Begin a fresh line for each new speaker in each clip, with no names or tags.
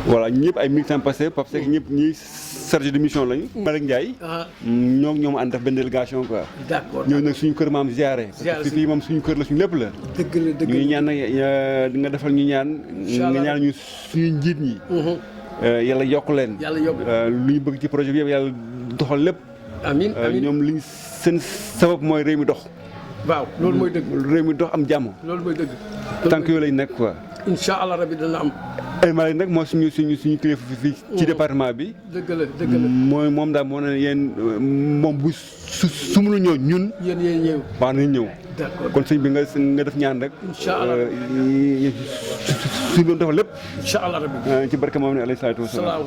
voilà ñëpp ay militants passés parce que ñëpp ñi chargé de mission lañu. Malick Ndiaye. ñoom ànd def benn délégation quoi.
d'accord
ñëw nag suñu kër maam ziare. fii moom suñu kër la suñu lépp la.
dëgg la dëgg la
ñu ñaan nag nga defal ñu ñaan. nga ñaan ñu suñu njiit ñi. yàlla yokk leen.
yàlla yokk
lu ñu bëgg ci projet bi yëpp yàlla doxal lépp.
amiin amiin
ñoom liñ seen sabab mooy réew mi dox.
waaw loolu mooy dëgg.
réew mi dox am jàmm.
loolu mooy dëgg.
tànk yooyu lañ nekk quoi.
incha allah rabi dana am.
El Malick nag mooy suñu kilifa fii ci département bi.
dëgg la dëgg la.
moom daal moo ne yéen moom bu su mënu ñëw ñun.
yéen ñëw.
waaw nañ ñëw.
d'accord
kon sëñ bi nga def ñaan rek.
incha allah
suñu doon defal lépp.
incha allah rabi.
ci barke moom ne alayhi salaatu wa salaam.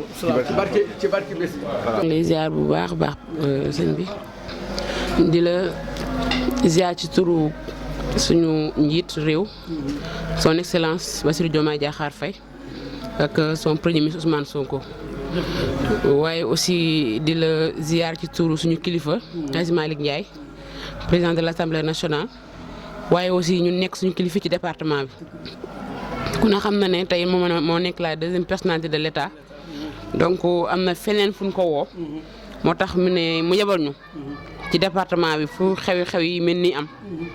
ci barke bés.
lay ziar bu baax a baax sëñ bi di la ziar ci turu suñu njiit réew son excellence Bassirou Diomaye Diakhar Faye ak son premier ministre Ousmane Sonko waaye aussi di la ziar ci turu suñu kilifa Aziz Malick Ndiaye président de l'Assemblée nationale waaye aussi ñu nekk suñu kilifa ci département bi ku na xam na ne tey moo nekk la deuxième personnalité de l'État donc am na feneen fu ñu ko woo moo tax mu ne mu yebal ñu ci département bi fu xew yi mel ni am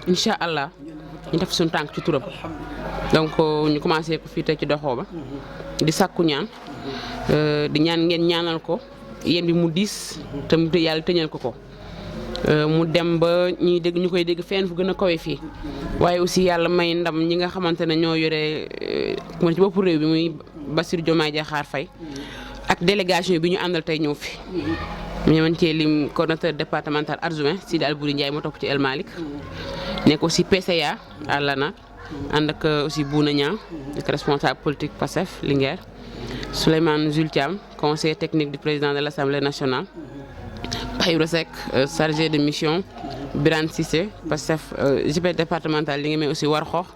incha allah ñu def suñu tànk ci turam donc ñu commencé ko fii tey ci doxoo ba di sàkku ñaan di ñaan ngeen ñaanal ko yéen bi mu diis te mu yàlla tëñal ko mu dem ba ñuy dégg ñu koy dégg fenn fu gën a kawe fii waaye aussi yàlla may ndam ñi nga xamante ne ñoo yore mu ci bopp réew bi muy Bassirou Diomaye Diakhar Faye ak délégation bi ñu àndal tey ñëw fi ñu mën cee lim coordonnateur départemental adjoint Sidi Albouri Ndiaye moo topp ci El Malick nekk aussi PCA à l'ANA ànd ak aussi Bouna Niang nekk responsable politique PASTEF Linguère Souleymane Jules Thiam conseiller technique du président de l'Assemblée nationale Bayrou Seck chargé de mission Birane Cissé PASTEF GP départemental li nga mais aussi Warxoox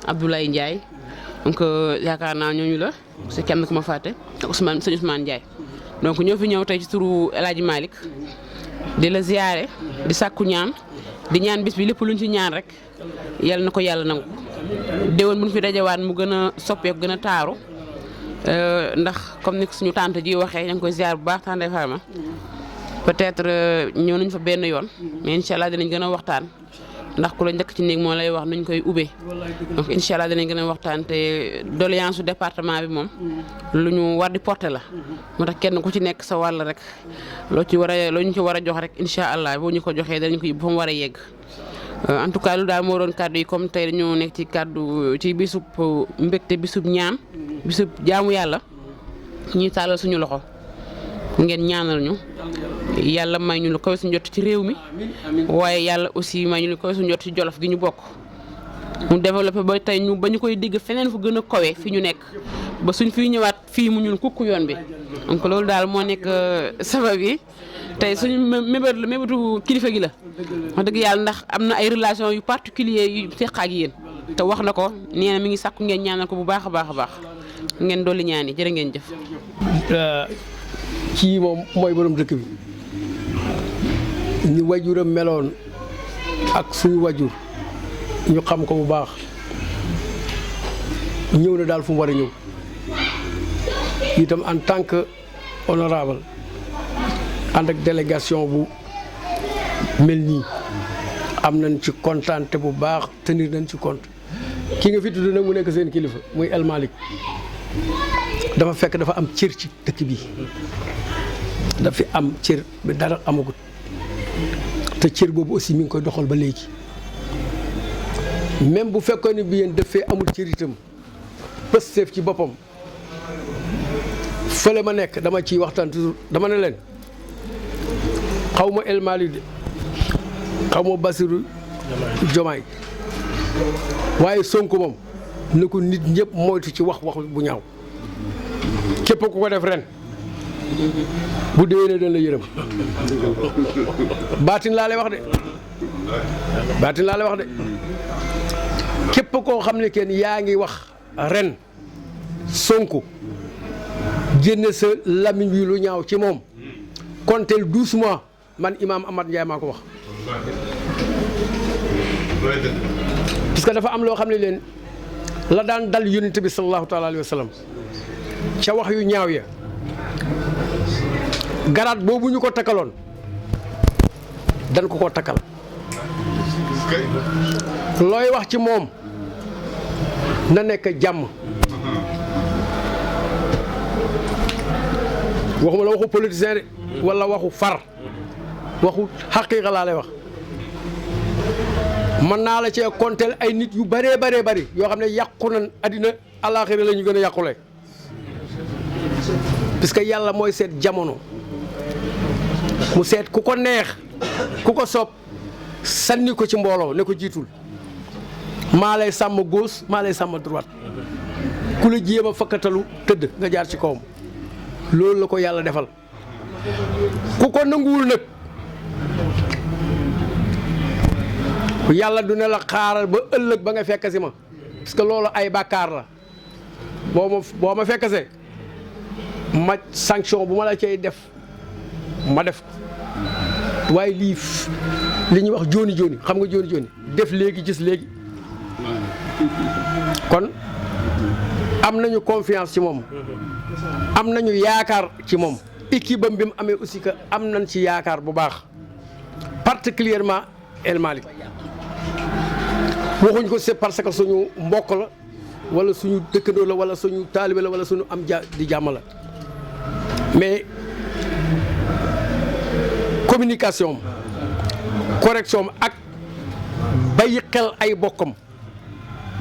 Abdoulaye Ndiaye donc yaakaar naa ñooñu la c'est kenn ku ma fàtte ak sëñ Ousmane Ndiaye donc ñoo fi ñëw tey ci turu El Hadj Malick di la ziyaare di sàkku ñaan di ñaan bis bi lépp luñ ci ñaan rek yal na ko yàlla nangu déwén bu ñu fi dajewaat mu gën a soppeeku gën a taaru ndax comme ni suñu tante ji waxee ña ngi koy ziyaar bu baax tante Farma peut-être ñëw nañ fa benn yoon mais incha allah dinañ gën a waxtaan ndax ku la njëkk ci néeg moo lay wax nuñ koy ubbee donc incha allah dinañ gën a waxtaan te doléance su département bi moom lu ñu war di porter la moo tax kenn ku ci nekk sa wàll rek loo ñu ci war a jox rek incha allah boo ñu ko joxee danañ ko yóbbu fa mu war a yegg en tout cas lu daal moo doon kàddu yi comme tey dañoo nekk ci kàddu ci bisub mbégte bisub ñaan bisub jaamu yàlla ñuy tàllal suñu loxo ngeen ñaanal ñu yàlla may ñu lu kawe suñu jot ci réew mi waaye yàlla aussi may ñu lu kawe suñu jot ci Jolof gi ñu bokk mu développé ba tey ba ñu koy digg feneen fu gën a kawe fi ñu nekk ba suñ fiy ñëwaat fii mu ñun kukku yoon bi donc loolu daal moo nekk sabab yi tey suñu mébétu kilifa gi la wax dëgg yàlla ndax am na ay relation yu particulier yu seq ak yéen te wax na ko nee na mi ngi sàkku ngeen ñaanal ko bu baax a baax a baax ngeen dolli ñaan yi jërë ngeen jëf.
kii moom mooy borom dëkk bi ni wajuram meloon ak suñu wajur ñu xam ko bu baax ñëw na daal fu mu war a ñëw itam en tant que honorable ànd ak délégation bu mel nii am nañ ci kontaante bu baax tenir nañ ci compte ki nga fi tudd nag mu nekk seen kilifa muy El Malick dafa fekk dafa am cër ci dëkk bi dafa am cër bi dara amagut te cër boobu aussi mi ngi koy doxal ba léegi même bu fekkoon ne bi yéen dafee amul cër itam Pastef ci boppam fële ma nekk dama ciy waxtaan toujours dama ne leen xaw ma El Malick de xaw ma Bassirou Diomaye waaye Sonko moom na ko nit ñëpp moytu ci wax bu ñaaw képp ku ko def ren bu déwénee dañ la yërëm baatin laa lay wax de baatin laa lay wax de képp koo xam ne kenn yaa ngi wax ren Sonko génne sa lamiñ wi lu ñaaw ci moom konteel 12 mois man Imam Amath Ndiaye maa ko wax parce que dafa am loo xam ne leen la daan dal yonent bi sallallahu taala alayhi wa sallam ca wax yu ñaaw ya garaat boobu ñu ko takkaloon dañ ko takkal looy wax ci moom na nekk jàmm waxuma la waxu politicien de walla waxu far waxu xaqiiqa laa lay wax mën naa la cee konteel ay nit yu bëree bëri yoo xam ne yàqu nañ àddina àllaaxira la ñu gën a yàqule parce que yàlla mooy seet jamono mu seet ku ko neex ku ko soob sànni ko ci mbooloo ne ko jiitul maa lay sàmm gauche maa lay sàmm droite ku la jéem a fakkatalu tëdd nga jaar ci kawam loolu la ko yàlla defal ku ko nanguwul nag yàlla du ne la xaaral ba ëllëg ba nga fekk si ma parce que loolu ay bàkkaar la boo ma fekk see ma sanction bu ma la cay def ma def waaye lii li ñuy wax jooni jooni xam nga jooni jooni def léegi gis léegi kon am nañu confiance ci moom am nañu yaakaar ci moom équipe bam bi mu amee aussi que am nañ ci yaakaar bu baax particulièrement El Malick waxuñ ko c'est parce que suñu mbokk la wala suñu dëkkandoo la wala suñu taalibe la wala suñu am di jàmm la mais communication correction ak bàyyi xel ay bokkam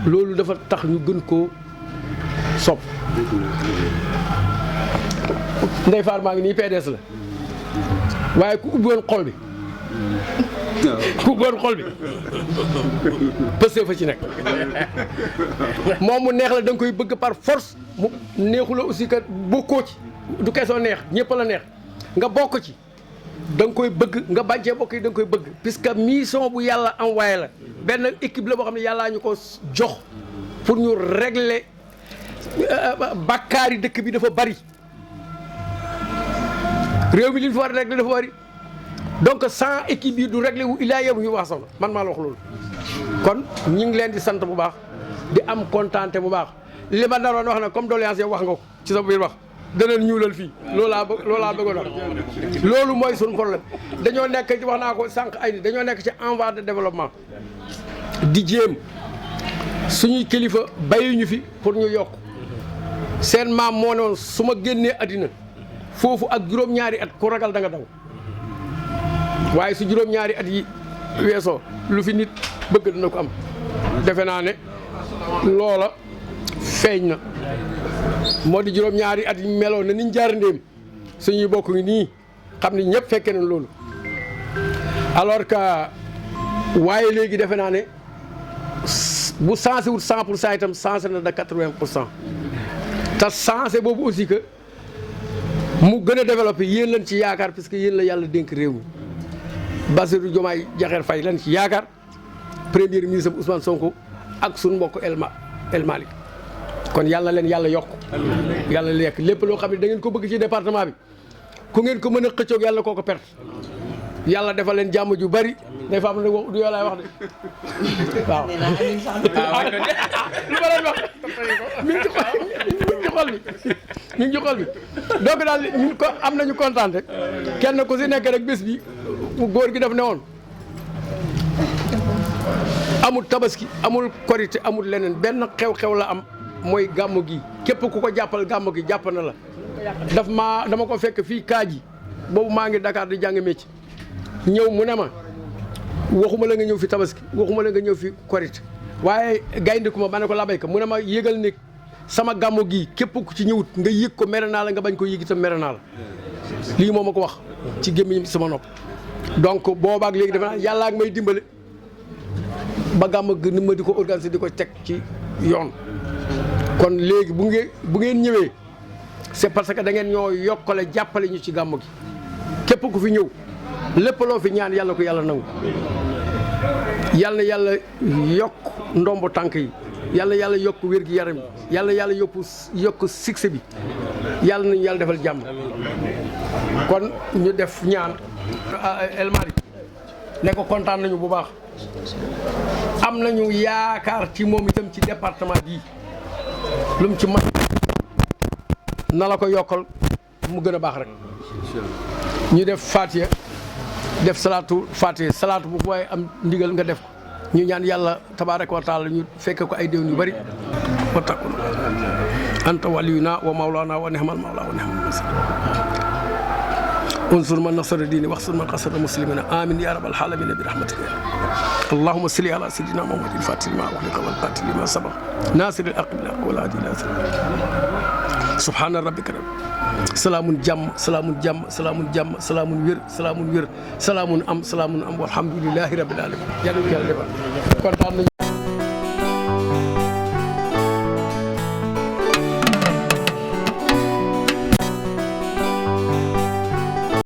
loolu dafa tax ñu gën koo sopp Ndeye Faar maa ngi nii PDS la waaye ku ubbi woon xol bi pëste fa ci nekk moom mu neex la da nga koy bëgg par force mu neexu la aussi que bokkoo ci du question neex ñëpp la neex nga bokk ci da nga koy bëgg nga bàncee bokk yi da nga koy bëgg puisque mission bu yàlla envoyé la benn équipe la boo xam ne yàllaa ñu ko jox pour ñu régler bàkkaari dëkk bi dafa bari réew mi li ñu fa war a régler dafa bari donc sans équipe yi du régler wu ilaa yow ñu wax soxla man maa la wax loolu kon ñu ngi leen di sant bu baax di am kontaante bu baax li ma naroon wax nag comme doléance yow wax nga ko ci sa biir wax danañ ñuulal fii loolaa bëggoon wax loolu mooy suñu problème dañoo nekk ci wax naa ko sànq ay nit dañoo nekk ci en voie de développement di jéem suñuy kilifa bayuñu fi pour ñu yokk seen maam moo ne woon su ma génnee àddina foofu ak juróom-ñaari at ku ragal da nga daw waaye su juróom-ñaari at yi weesoo lu fi nit bëgg dina ko am defe naa ne loola feeñ na moo di juróom-ñaari at yi meloon na niñ jaar ndéem suñuy bokk ngi nii xam ni ñëpp fekke nañ loolu alors que waaye léegi defe naa ne bu sensé wut 100% itam sensé na de 80% te sensé boobu aussi que mu gën a développé yéen lañ ci yaakaar parce que yéen la yàlla dénk réew mi Bassirou Diomaye Diakhar Faye lañ ci yaakaar premier ministre Ousmane Sonko ak suñu mbokk El Malick kon yàlla leen yàlla yokk yàlla lekk lépp loo xam ne da ngeen ko bëgg ci département bi ku ngeen ko mën a xëccoog yàlla koo ko perte yàlla defal leen jàmm ju bari day fa am nag wax du yoo laay wax de waaw lu ma leen wax mi ngi ci xol bi donc daal ñun ko am nañu kontaan rek kenn ku si nekk rek bés bi góor gi daf ne woon amul tabaski amul korité amul leneen benn xew-xew la am mooy gàmmu gi képp ku ko jàppal gàmmu gi jàpp na la dama ko fekk fii Kaaji boobu maa ngi Dakar di jàng métier ñëw mu ne ma waxuma la nga ñëw fi tabaski waxuma la nga ñëw fi korité waaye gayndiku ma ne ko la béykat mu ne ma yëgal ne sama gàmmu gi képp ku ci ñëwut nga yëg ko mere naa la nga bañ ko yëg itam mere naa la lii moo ma ko wax ci gémmiñ sama nopp donc boobaak léegi defe naa yàlla ak may dimbale ba gàmmu gi ni ma di ko organiser di ko teg ci yoon kon léegi bu ngeen ñëwee c'est parce que da ngeen ñoo yokkale jàppale ñu ci gàmmu gi képp ku fi ñëw lépp loo fi ñaan yàlla ko yàlla nangu yàlla na yàlla yokk ndombo tànk yi yàlla yàlla yokk wér gi yaram yi yàlla yokk succès bi yàlla nañu yàlla defal jàmm kon ñu def ñaan El Malick ne ko kontaan nañu bu baax am nañu yaakaar ci moom itam ci département bii lu mu ci mën na la ko yokkal mu gën a baax rek ñu def Fatiha def salaatu bu waaye am ndigal nga def ko ñu ñaan yàlla tabaaraka wa taala ñu fekk ko ay déwén yu bari wa takun anta waliyuna wa mawlana wa ni'mal mawla wa ni'mal nasir unsur man nasara diini waxsur man xasara muslimina amin ya rabbal alamin bi rahmatika اللهم صل على سيدنا محمد الفاتح لما أغلق والقاتل لما سبق ناصر الحق بالحق والهادي إلى سبحان ربك رب سلام جم سلام وير والحمد لله رب العالمين